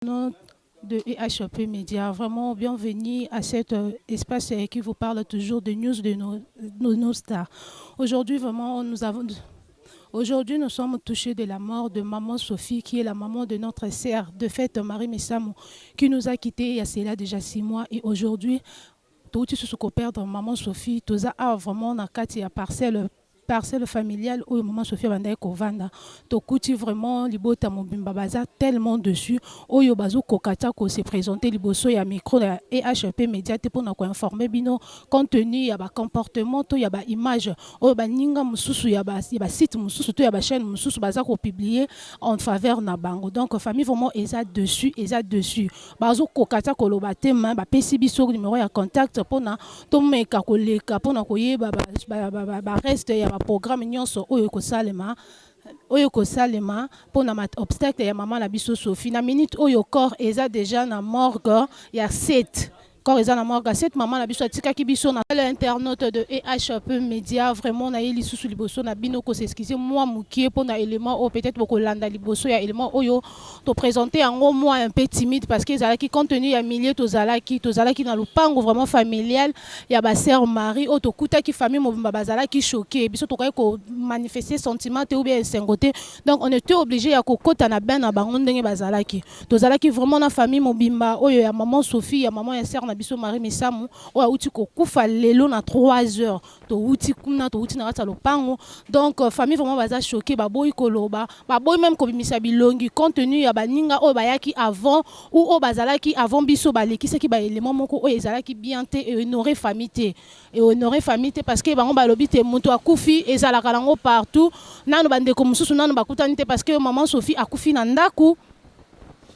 De EHP Media. Vraiment, bienvenue à cet espace qui vous parle toujours de news de nos stars. Aujourd'hui, vraiment, nous avons... Aujourd'hui, nous sommes touchés de la mort de maman Sophie, qui est la maman de notre sœur de fait, Marie Misamu, qui nous a quittés il y a cela déjà 6 mois. Et aujourd'hui, tout ce qu'on perdre maman Sophie, tout ça, vraiment, na kati ya parcelle familiale oyo maman Sophie abandaki kovanda. Tokuti vraiment libota mobimba baza tellement déçus, oyo bazokoka ta kose présenter liboso ya micro ya EHP Média te mpona koinformer bino, compte tenu ya bacomportement to ya baimage oyo baninga mosusu ya basite mosusu to ya bachaîne mosusu baza kopublier en faveur na bango. Donc famille vraiment eza déçue, eza déçue, bazokoka ta koloba te, ma bapesi biso numéro ya contact mpona tomeka koleka mpona koyeba bareste ya baprogramme nyonso oyo ekosalema mpona obsèques ya mama na biso Sophie. Na minute oyo, corps eza déjà na morgue ya 7, corps eza na morgue ya 7. Mama na biso atikaki biso na internaute de EHP Média. Vraiment, naye lisusu liboso na bino kos'excuser mwa mokie mpona élément oyo peut-être bokolanda liboso ya élément oyo toprésente yango mwa un peu timide, parce que ezalaki compte tenu ya milieu tozalaki na lopango vraiment familial ya basœur Marie oyo tokutaki famille mobimba bazalaki choqué. Biso tokaki komanifester sentiment te ou bien esengo te, donc on était obligé ya kokota na bain na bango ndenge bazalaki. Tozalaki vraiment na famille mobimba oyo ya maman Sophie, ya maman ya sœur na biso Marie Misamu, oyo auti kokufa lelo na 3 heures. Touti kuna, touti na kati ya lopango. Donc famille vraiment baza choqué, baboyi koloba, baboyi même kobimisa bilongi, compte tenu ya baninga oyo bayaki avant ou oyo bazalaki avant biso, balekisaki baélément moko oyo ezalaki bien te, ehonorer famille te, ehonorer famille te, parce que bango balobi te moto akufi ezalaka nango partout. Nano bandeko mosusu nano bakutani te, parce que maman Sophie akufi na ndako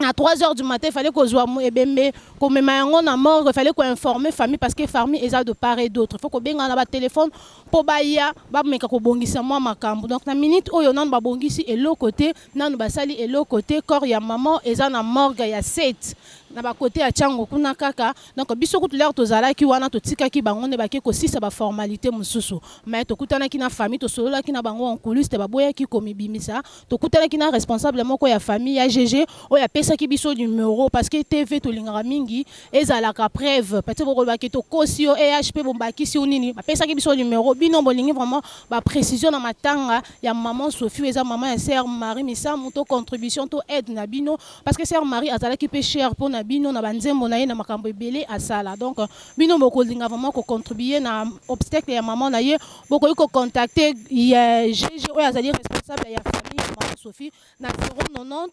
à 3 heures du matin. Il fallait kozwa ebembe, komema yango na morgue, il fallait koinformer famille, parce que famille eza de part et d'autre, il faut kobenga na batelefone mpo baya bameka kobongisa mwa makambo. Donc na minute oyo, nanu babongisi eloko te, nanu basali eloko te. Corps ya maman eza na morgue ya 7 na bakote ya ntiango kuna kaka. Donc biso kutu l'heure tozalaki wana, totikaki bango nde bake kosisa baformalité mosusu, mais tokutanaki na famille, tosololaki na bango en coulisse te, baboyaki komibimisa. Tokutanaki na responsable moko ya famille ya GG oyo apesaki biso numéro, parce que TV tolingaka mingi ezalaka preuve. Peut-être bokolobaki tokosi yo ehp bombakisi yo nini. Bapesaki biso numéro. Bino bolingi vraiment baprécision na matanga ya maman Sophie, eza mama ya sœur Marie Misamu, to contribution to aide na bino, parce que sœur Marie azalaki mpe cher mpona bino na banzembo na ye, na makambo ebele asala. Donc bino bokolinga vraiment kocontribuer na obsèques ya mama na ye, bokoki kocontacter ya GG oyo azali responsable ya famille ya mama Sophie na 090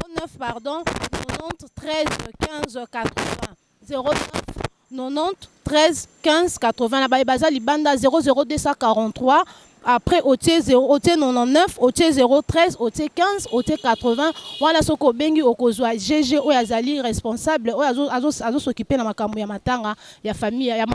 09, pardon, 90 13 15 80, 09 90 13 15 80. Na baye baza libanda, 00243, après otie 0, otie 99, otie 013, otie 15, otie 80. Wana soki obengi, okozwa GG oyo azali responsable, oyo azos'occuper na makambo ya matanga ya famille ya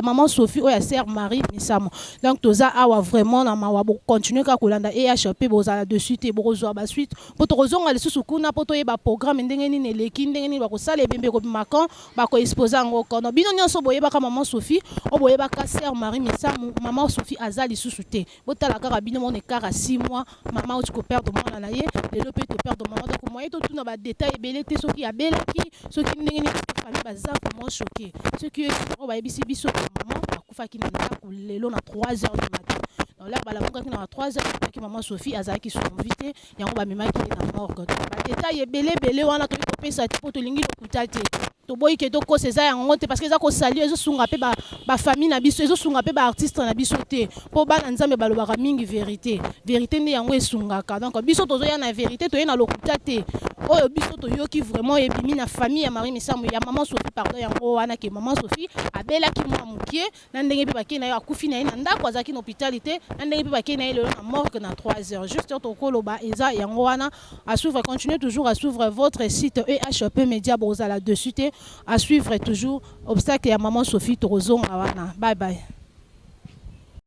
maman Sophie, oyo ya sœur Marie Misamu. Donc toza awa vraiment na mawa. Bocontinue kaka kolanda EHP, bozala déçus te, bokozwa basuite mpo tokozonga lisusu kuna mpo toyeba programme ndenge nini eleki, ndenge nini bakosala ebembe, ekobima quand, bakoexposer yango kono. Bino nyonso boyebaka maman Sophie, oyo boyebaka sœur Marie Misamu, maman Sophie aza lisusu te. Botala kaka bino mona kaka 6 mois mama auti koperdre mwana na ye, lelo mpe toperdre mama. Donc moyen totuna badétail ebele te, soki abelaki, soki ndenge nini. Famille baza vraiment choqué. Soki oyo bayebisi biso, mama akufaki na ndako lelo na 3 heures du matin. Donc l'heure balamukaki na ba 3 heures, akufaki. Mama Sophie azalaki sans vie te, yango bamemaki ye na morgue. Donc badétail ebele ebele wana toyi kopesa te mpo tolingi lokuta te, toboyi ke tokosa. Eza yango te, parce que eza kosali, ezosunga mpe bafamille na biso, ezosunga mpe baartiste na biso te, mpo bana Nzambe balobaka mingi vérité. Vérité nde yango esungaka. Donc biso tozoya na vérité, toye na lokuta te. Oyo biso toyoki vraiment ebimi na famille ya Marie Misamu, ya maman Sophie, pardon, yango wana ke maman Sophie abelaki mwa mokie, na ndenge mpe bakei na ye, akufi na ye na ndako, azalaki na hôpital te, na ndenge mpe bakei na ye lelo na morgue na 3 heures juste. Tokoloba eza yango wana. À suivre, continuez toujours à suivre votre site EHP Média, bozala déçus te. À suivre toujours obsèques ya maman Sophie, tokozonga wana. Bye bye.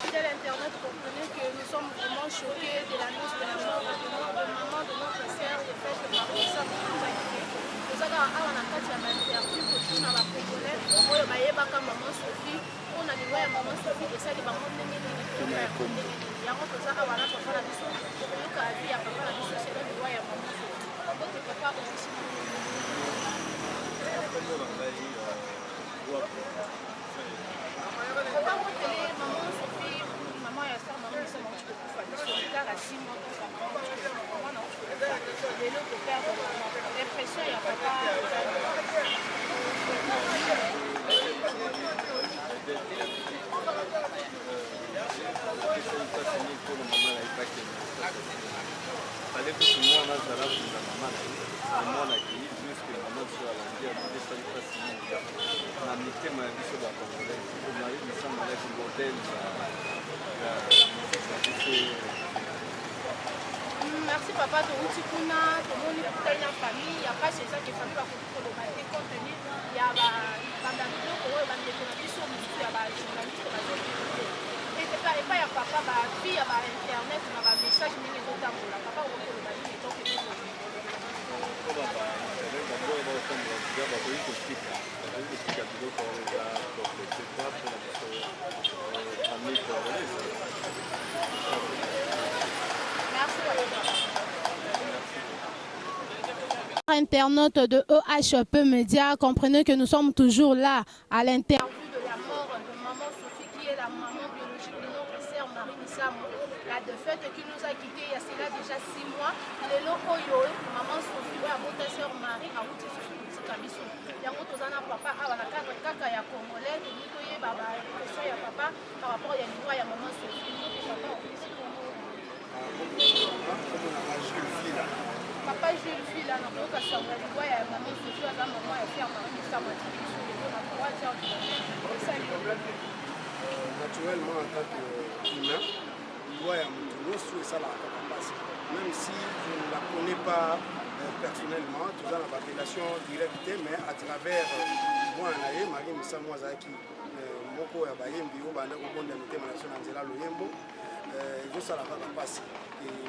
Fidèle internaute, comprenez que nous sommes vraiment choqués de l'annonce de la mort de notre maman, de notre sœur, de fait Marie Misamu. Tozaka awa na kati ya bainterview kotuna bacongolais oyo bayebaka maman Sophie mpona liwa ya maman Sophie esali bango ndenge nini, toyoka yango ndenge nini. Yango toza awa na papa na biso, tokoyoka avis ya papa na biso selon liwa ya maman Sophie. Mbote papa, opesi. Kombo na ngai Wapo. Papa Motele, maman Sophie, maman ya sœur maman biso mauti kokufa biso kaka 6 mois donc maman auti kokufa mwana auti kokufa lelo koperdre maman, impression ya papa eza? Epesaki mpasi mingi mpona mama na ye bakende. Fallait kutu mwana azala kunda mama na ye, mais mwana akei jusque mama biso alandi. Apesaki mpasi mingi na mitema ya biso Bacongolais. Marie Misamu azalaki modèle ya musique na biso. Merci papa. Touti kuna, tomoni kutani na famille ya pasi. Eza ke famille bakoki koloba te compte tenu ya biloko oyo bandeko na biso mosusu ya bajournaliste bazopublier epai ya papa, bafille ya bainternet na bamessage ndenge ezotambola. Papa, okoki koloba nini etonke? Mpona bainternet, bango oyo bakotambola deja, bakoki kotika biloko wana. Eza propre te pa mpona biso famille congolaise. Merci papa. Internautes de EHP Media, comprenez que nous sommes toujours là à l'interview de la mort de maman Sophie, qui est la maman biologique de notre sœur Marie Misamu, la défunte qui nous a quittés il y a cela déjà 6 mois. Lelo oyo, maman Sophie, oyo abota sœur Marie, awuti susu kotika biso. Yango toza na papa awa na cadre kaka ya congolais, tolingi toyeba baimpression ya papa par rapport ya liwa ya maman Sophie. Mbote papa, opesi kombo? Kombo na nga Jules Fila. Papa Jules Fila, nakoyoka sango ya liwa ya mama Sophie, aza mama ya sœur Marie Misamu, atiki biso lelo na 3 heures du matin. Esali yo? Naturellement, en tant que humain, liwa ya moto nyonso esalaka kaka mpasi, même si je ne la connais pas personnellement. Toza na barelation directe te, mais à travers mwana na ye Marie Misamu, azalaki moko ya bayembi oyo banda kobonda mitema na biso na nzela loyembo. Ezosala kaka mpasi.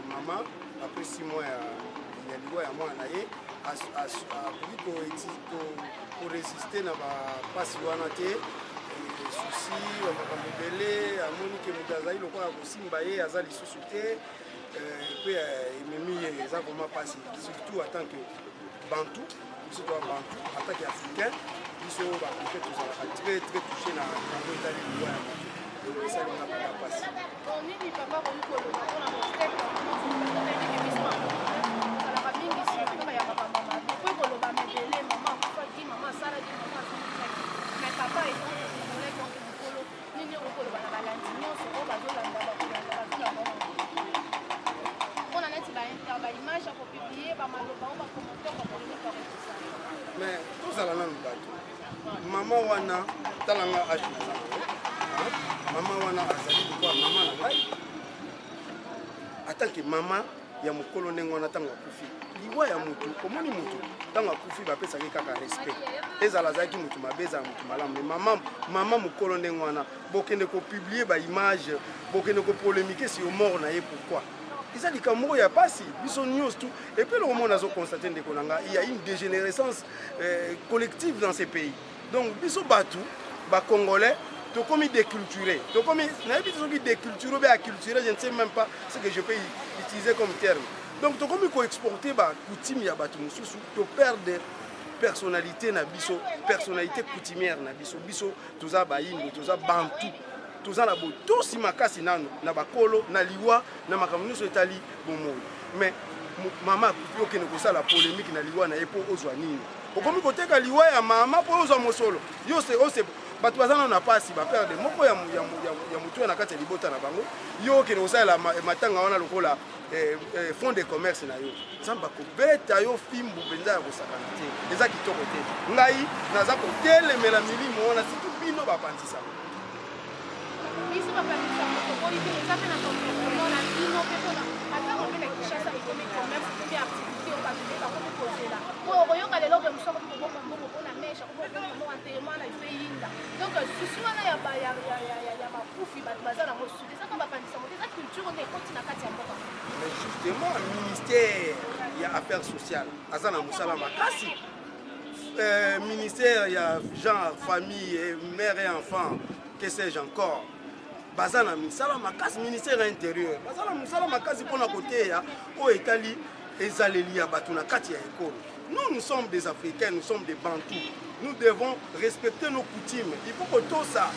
Mama, après 6 mois ya liwa ya mwana na ye, akoki korésister na bapasi wana te. Souci ya makambo ebele, amoni ke moto azali lokola kosimba ye aza lisusu te, mpe ememi ye. Eza vraiment mpasi, surtout en tant que Bantu. Biso toya Bantu, en tant que Africain, biso Baafricain tozalaka très très touché na yango etali liwa ya moto. Donc esalinga mpenza mpasi. Nini papa koki koloba mpona mostek ya mama Sophie? Biso ozalaka mingi nsima kaka ya makambo mabe po koloba mebele, mama akufaki, mama asalaki, mama azongisaki. Mais papa, étant congolais, donc mokolo nini okoloba na balandi nyonso oyo bazolanda, bakolanda, bazolanda mpona neti baimage ya kopublier, bamaloba oyo bacommentaire, bapolémique bakokisa? Mais tozala nanu bato. Mama wana, talanga age naza nango, mama wana azali lokola mama na ngai. Atanke mama ya mokolo ndenge wana, ntango akufi, liwa ya motu, omoni motu ntango akufi bapesaki kaka respect, ezala azalaki motu mabe, ezala motu malamu. Mais mama, mama mokolo ndenge wana, bokende kopublier baimage, bokende kopolémiquer sur mort na ye, pourquoi? Eza likambo moko ya pasi biso nyonso tu. Et puis eloko moko nazoconstater, ndeko na nga, il y a une dégénérescence collective dans ces pays. Donc biso bato Bacongolais tokomi déculturé, tokomi, nayebi te soki déculturé ou bien acculturé, je ne sais même pas ce que je peux utiliser comme terme. Donc tokomi koexporter bacoutume ya bato mosusu, toperdre personnalité na biso, personnalité coutumière na biso. Biso toza Bayindo, toza Bantu, toza na botosi makasi nano na bakolo, na liwa, na makambo nyonso etali bomoi. Mais mama akufi, okende kosala polémique na liwa na ye mpo ozwa nini? Okomi koteka liwa ya mama mpo ozwa mosolo. Yo se bato baza nano na pasi, baperdre moko ya motu na kati ya libota na bango, yo okende kosalela matanga wana lokola fonds de commerce na yo. Nzambe akobeta yo fimbu mpenza ya kosakana te. Eza kitoko te. Ngai naza kotelemela milimo wana, surtout bino bapanzisango. Biso bapanzisango toboyi te. Eza mpe na comportement na bino mpe, mpona matango mpe na Kinshasa ekomi commerce, ekomi activité oyo bato mpe bakomi kozela. Po okoyoka lelo ke mosu akomi kobomba mbongo mpona mèche, akomi kobomba mbongo enterrement na ife yinda. Donc souci wana ya bakufi, bato baza nango suki. Ezaka bapanzisango te, eza culture nde ekoti na kati ya mboka. Mais justement, ministère ya Affaires sociales aza na mosala makasi, ministère ya Genre, Famille, Mère et Enfant, que sais-je encore, baza na misala makasi. Ministère ya Intérieur baza na mosala makasi mpona koteya oyo etali ezaleli ya bato na kati ya ekolo. Nous, nous sommes des Africains, nous sommes des Bantous. Nous devons respecter nos coutumes. Il faut kotosa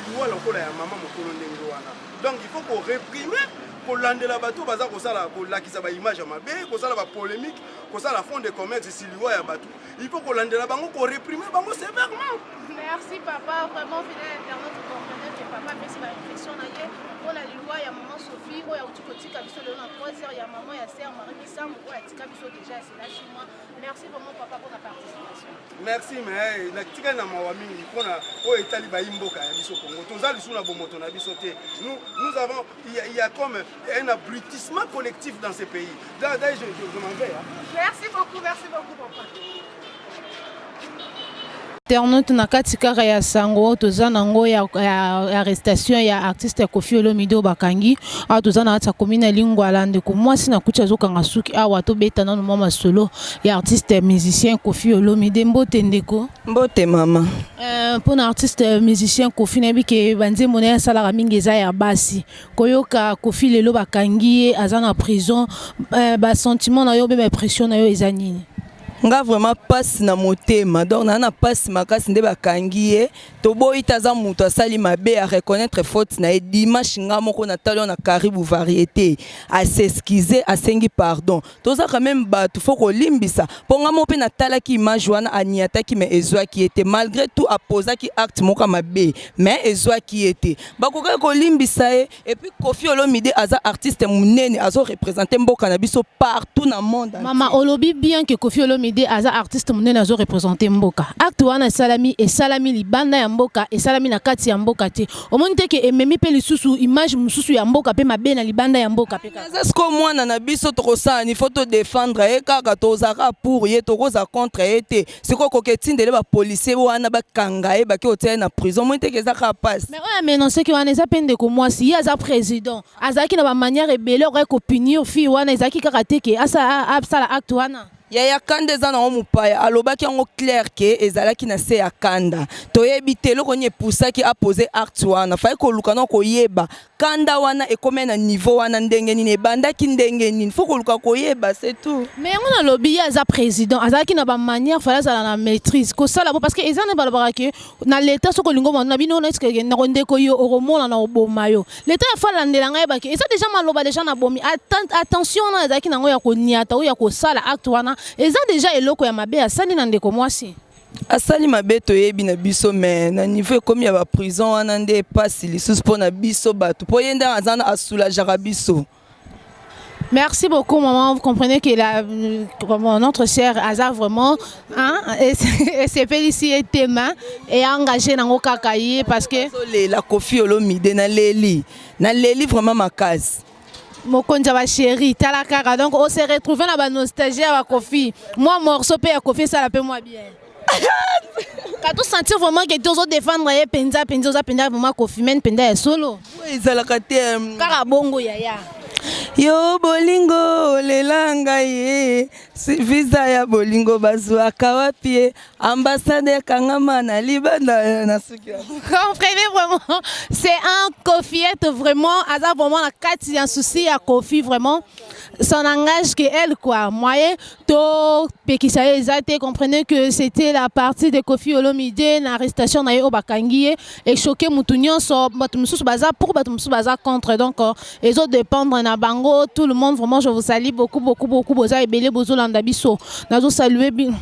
liwa lokola ya mama mokolo ndenge wana. Donc il faut ko réprimer, kolandela bato baza kosala, kolakisa ba image ya mabe, kosala ba polémique, kosala fond de commerce si liwa ya bato. Il faut kolandela bango, ko réprimer bango sévèrement. Merci papa, vraiment fidèle internaute, vous comprenez que papa apesi ba impression na ye mpona liwa ya maman Sophie oyo auti kotika biso lelo na 3 heures, ya maman ya sœur Marie Misamu oyo atika biso déjà esela 6 mois. Merci vraiment papa mpona participation. Merci, mais natikali na mawa mingi mpona oyo etali bayi mboka ya biso Congo. Toza lisusu na bomoto na biso te. Nous, nous avons, il y a comme un abrutissement collectif dans ce pays. D'ailleurs, je m'en vais, hein. Merci beaucoup, merci beaucoup papa. Internaute, na kati kaka ya sango toza nango ya arrestation ya artiste Koffi Olomide oyo bakangi awa. Toza na kati ya commune ya Lingwala. Ndeko mwasi na kuti azokanga suki awa. Tobeta nano mwa masolo ya artiste musicien Koffi Olomide. Mbote ndeko. Mbote mama. Mpona artiste musicien Koffi, nayebi ke banzembo na ye asalaka mingi eza ya basi. Koyoka Koffi lelo bakangi ye, aza na prison, basentiment na yo mpe baimpression na yo eza nini? Nga vraiment mpasi na motema. Donc naa na mpasi makasi nde bakangi ye. Toboyi te, aza moto asali mabe, areconnaître faute na ye. Dimanche nga moko natali oyo na Karibu Variété, as'excuse, asengi pardon. Toza quand même bato, faut kolimbisa. Mpo nga moko mpe natalaki image wana, aniataki, mais ezwaki ye te. Malgré tout apozaki acte moko ya mabe, mais ezwaki ye te, bakokaki kolimbisa ye. Et puis Koffi Olomide aza artiste monene, azoreprésente mboka na biso partout na monde. Mama, olobi bien ke Koffi Olomide aza artiste monene, azoreprésente mboka. Acte wana esalami libanda ya mboka, esalami na kati ya mboka te. Omoni te ke ememi mpe lisusu image mosusu ya mboka mpe mabe na libanda ya mboka mpe kaka? Aza sikoyo mwana na biso, tokosala ni faut todéfendre ye kaka. Tozalaka pour ye, tokoza contre ye te. Sikoyo koka etindele bapolicier wana bakanga ye, bake kotia ye na prison. Omoni teke eza kaka pasi. Mais oyo amenanceki wana eza mpe ndeko mwasi. Ye aza président, azalaki na bamanière ebele okoki kopunir fille wana. Ezalaki kaka te ke asala acte wana. Yaya, kanda eza nango mopaya. Alobaki yango clair ke ezalaki na se ya kanda. Toyebi te eloko nini epusaki apose acte wana. Fai koluka na koyeba kanda wana ekomi na niveau wana ndenge nini, ebandaki ndenge nini. Faut koluka koyeba, c'est tout. Mais yango nalobi, ye aza président, azalaki na bamanière, fallait azala na maîtrise kosala bo, parce que eza nde balobaka ke na leta, soki olingi omona na bino neti na ndeko yo okomona na oboma yo, leta ya falandela ngai yebake eza déjà maloba déjà na bomi. Attention wana ezalaki nango ya koniata oyo ya kosala acte wana, eza déjà eloko ya mabe asali na ndeko mwasi. Asali mabe, toyebi na biso, mais na niveau ekomi ya baprison wana nde epasi lisusu mpo na biso bato, mpo ye nde aza na asoulageaka biso. Merci beaucoup, maman. Vous comprenez que comment, notre cher aza vraiment, hein, et c'est félicité tema et engagé dans kaka ye parce que Azolela Koffi Olomide, naleli, naleli vraiment makasi. Mokonzi ya bachéri, tala kaka. Donc on s'est retrouvé na banostalgie ya baKoffi. Mwa morceau mpe ya Koffi esala mpe mwa bien ka tosentir vraiment ke tozodéfendre ye mpenza mpenza. Oza mpenza vraiment Koffi mene mpenza ya solo. Oyo ezalaka te. Kaka bongo yaya. Yo bolingo olela ngai ye, visa ya bolingo bazwaka wapi ye? Ambassade ekangama na libanda na suki. Comprenez vraiment, c'est un Koffiette vraiment, aza vraiment na kati ya souci ya Koffi vraiment. Ça n'engage que elle quoi. Moyen to pekisa ye eza te. Comprenez que c'était la partie de Koffi Olomide na arrestation na ye oyo bakangi ye, echoqué mutu nyonso. Bato mosusu baza pour, bato mosusu baza contre. Donc ezodépendre na bango, tout le monde. Vraiment, je vous salue beaucoup, beaucoup, beaucoup. Boza ebele bozolanda biso. Nazosalue bino.